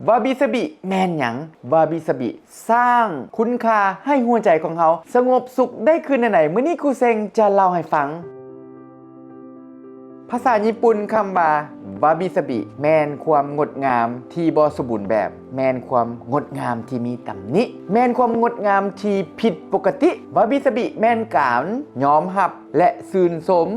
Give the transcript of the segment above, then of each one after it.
ວາບິສະບິແມ່ນຫຍັງ? ວາບິສະບິສ້າງຄຸນຄ່າໃຫ້ຫົວໃຈຂອງເຮົາສະຫງົບສຸກໄດ້ຄືນແນວໃດ? ມື້ນີ້ຄູເຊັງຈະເລົ່າໃຫ້ຟັງ. ພາສາຍີ່ປຸ່ນຄຳວ່າ ວາບິສະບິ ແມ່ນຄວາມງົດງາມທີ່ບໍ່ສົມບູນແບບ, ແມ່ນຄວາມງົດງາມທີ່ມີຕຳໜິ, ແມ່ນຄວາມງົດງາມທີ່ຜິດປົກກະຕິ. ວາບິສະບິແມ່ນການຍອມຮັບ ແລະ ຊື່ນຊົມ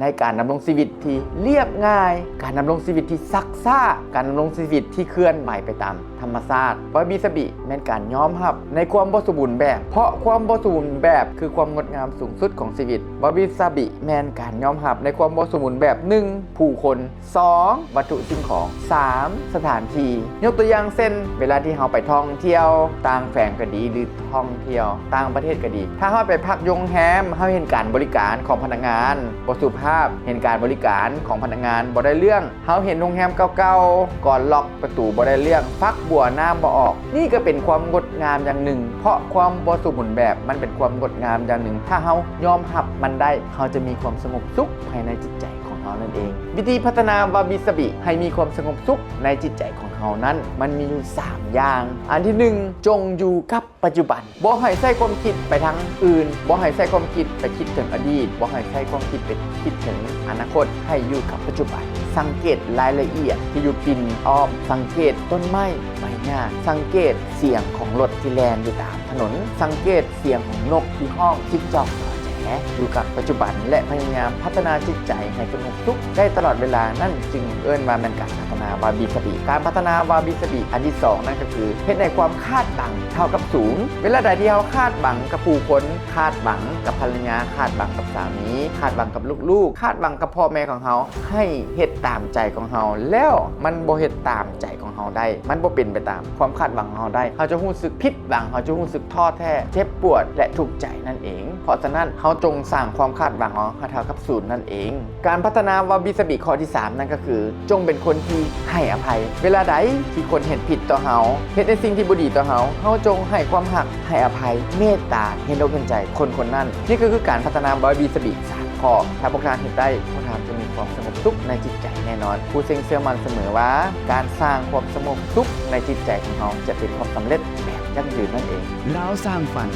ໃນການດຳລົງຊີວິດທີ່ລຽບງ່າຍ, ການດຳລົງຊີວິດທີ່ຊັກຊ້າ, ການດຳລົງຊີວິດທີ່ເຄື່ອນໄຫວໄປຕາມທຳມະຊາດ. ວາບິສະບິແມ່ນການຍອມຮັບໃນຄວາມບໍ່ສົມບູນແບບ, ເພາະຄວາມບໍ່ສົມບູນແບບຄືຄວາມງົດງາມສູງສຸດຂອງຊີວິດ. ວາບິສະບິແມ່ນການຍອມຮັບໃນຄວາມບໍ່ສົມບູນແບບ ໜຶ່ງ ຜູ້ຄົນ, ສອງ ວັດຖຸສິ່ງຂອງ, ສາມ ສະຖານທີ່. ຍົກຕົວຢ່າງເຊັ່ນ ເວລາທີ່ເຮົາໄປທ່ອງທ່ຽວຕ່າງແຂວງກໍດີ ຫຼື ທ່ອງທ່ຽວຕ່າງປະເທດກໍດີ, ຖ້າເຮົາໄປພັກຢູ່ໂຮງແຮມ, ເຮົາເຫັນການບໍລິການຂອງພະນັກງານບໍ່ສຸພາບ, ເຫັນການບໍລິການຂອງພະນັກງານບໍ່ໄດ້ເລື່ອງ, ເຮົາເຫັນໂຮງແຮມເກົ່າໆ ກອນລັອກປະຕູບໍ່ໄດ້ເລື່ອງ, ຝັກບົວນ້ຳບໍ່ອອກ, ນີ້ກໍເປັນຄວາມງົດງາມຢ່າງໜຶ່ງ, ເພາະຄວາມບໍ່ສົມບູນແບບມັນເປັນຄວາມງົດງາມຢ່າງໜຶ່ງ. ຖ້າເຮົາຍອມຮັບມັນໄດ້, ເຮົາຈະມີຄວາມສະຫງົບສຸກພາຍໃນຈິດໃຈຂອງເຮົານັ້ນເອງ. ວິທີພັດທະນາວາບິສະບິໃຫ້ມີຄວາມສະຫງົບສຸກໃນຈິດໃຈຂອງເຮົານັ້ນ ມັນມີຢູ່ສາມຢ່າງ. ອັນທີໜຶ່ງ ຈົ່ງຢູ່ກັບປັດຈຸບັນ. ບໍ່ໃຫ້ໃຊ້ຄວາມຄິດໄປທາງອື່ນ, ບໍ່ໃຫ້ໃຊ້ຄວາມຄິດໄປຄິດເຖິງອະດີດ, ບໍ່ໃຫ້ໃຊ້ຄວາມຄິດໄປຄິດເຖິງອະນາຄົດ, ໃຫ້ຢູ່ກັບປັດຈຸບັນ. ສັງເກດລາຍລະອຽດທີ່ຢູ່ປິ່ນອ້ອມ, ສັງເກດຕົ້ນໄມ້ໃບຫຍ້າ, ສັງເກດສຽງຂອງລົດທີ່ແລ່ນຢູ່ຕາມຖະໜົນ, ສັງເກດສຽງຂອງນົກທີ່ຮ້ອງຈິກຈອກຈອແຈ. ຢູ່ກັບປັດຈຸບັນ ແລະ ພະຍາຍາມພັດທະນາຈິດໃຈໃຫ້ສະຫງົບສຸກໄດ້ຕະຫຼອດເວລາ, ນັ້ນຈຶ່ງເອີ້ນວ່າແມ່ນການ ພັດທະນາວາບິສະບິ. ການພັດທະນາວາບິສະບິອັນທີສອງນັ້ນກໍຄື ເຮັດໃຫ້ຄວາມຄາດຫວັງເທົ່າກັບສູນ. ເວລາໃດທີ່ເຮົາຄາດຫວັງກັບຜູ້ຄົນ, ຄາດຫວັງກັບພັນລະຍາ, ຄາດຫວັງກັບສາມີ, ຄາດຫວັງກັບລູກໆ, ຄາດຫວັງກັບພໍ່ແມ່ຂອງເຮົາ ໃຫ້ເຮັດຕາມໃຈຂອງເຮົາ, ແລ້ວມັນບໍ່ເຮັດຕາມໃຈຂອງເຮົາໄດ້, ມັນບໍ່ເປັນໄປຕາມຄວາມຄາດຫວັງຂອງເຮົາໄດ້, ເຮົາຈະຮູ້ສຶກຜິດຫວັງ, ເຮົາຈະຮູ້ສຶກທໍ້ແທ້, ເຈັບປວດ ແລະ ທຸກໃຈນັ້ນເອງ. ເພາະສະນັ້ນ, ເຮົາຈົ່ງສ້າງຄວາມຄາດຫວັງຂອງເຮົາໃຫ້ເທົ່າກັບສູນນັ້ນເອງ. ການພັດທະນາວາບິສະບິຂໍ້ທີສາມນັ້ນກໍຄື ຈົ່ງເປັນຄົນທີ່ໃຫ້ອະໄພ. ເວລາໃດທີ່ຄົນເຮັດຜິດຕໍ່ເຮົາ, ເຮັດໃນສິ່ງທີ່ບໍ່ດີຕໍ່ເຮົາ, ເຮົາຈົ່ງໃຫ້ຄວາມຮັກ, ໃຫ້ອະໄພ, ເມດຕາ, ເຫັນອົກເຫັນໃຈຄົນຄົນນັ້ນ. ນີ້ກໍຄືການພັດທະນາວາບິສະບິສາມຂໍ້. ຖ້າພວກທ່ານເຮັດໄດ້, ພວກທ່ານຈະມີຄວາມສະຫງົບສຸກໃນຈິດໃຈແນ່ນອນ. ຄູເຊັງເຊື່ອໝັ້ນສະເໝີວ່າ ການສ້າງຄວາມສະຫງົບສຸກໃນຈິດໃຈຂອງເຮົາຈະເປັນຄວາມສຳເລັດແບບຢັ້ງຢືນນັ້ນເອງ. ລາວສ້າງຝັນ,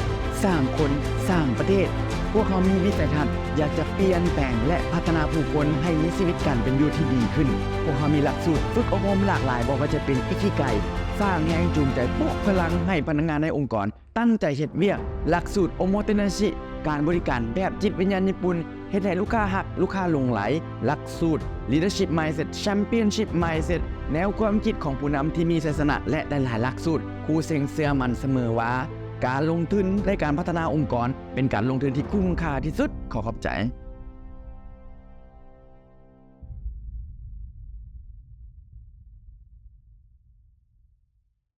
ສ້າງຄົນ, ສ້າງປະເທດ. ພວກເຮົາມີວິໄສທັດ ຢາກຈະປ່ຽນແປງ ແລະ ພັດທະນາຜູ້ຄົນໃຫ້ມີຊີວິດການເປັນຢູ່ທີ່ດີຂຶ້ນ. ພວກເຮົາມີຫຼັກສູດຝຶກອົບຮົມຫຼາກຫຼາຍ, ບໍ່ວ່າຈະເປັນອິຄິໄກ, ສ້າງແຮງຈູງໃຈ, ປຸກພະລັງໃຫ້ພະນັກງານໃນອົງກອນຕັ້ງໃຈເຮັດວຽກ, ຫຼັກສູດໂອໂມເຕນາຊິ, ການບໍລິການແບບຈິດວິນຍານຍີ່ປຸ່ນ, ເຮັດໃຫ້ລູກຄ້າຮັກ, ລູກຄ້າຫຼົງໄຫຼ, ຫຼັກສູດ Leadership Mindset, Championship Mindset, ແນວຄວາມຄິດຂອງຜູ້ນຳທີ່ມີໄຊຊະນະ ແລະ ຫຼາຍໆຫຼັກສູດ. ຄູເຊັງເຊື່ອໝັ້ນສະເໝີວ່າ ການລົງທຶນໃນການພັດທະນາອົງກອນ ເປັນການລົງທຶນທີ່ຄຸ້ມຄ່າທີ່ສຸດ. ຂໍຂອບໃຈ.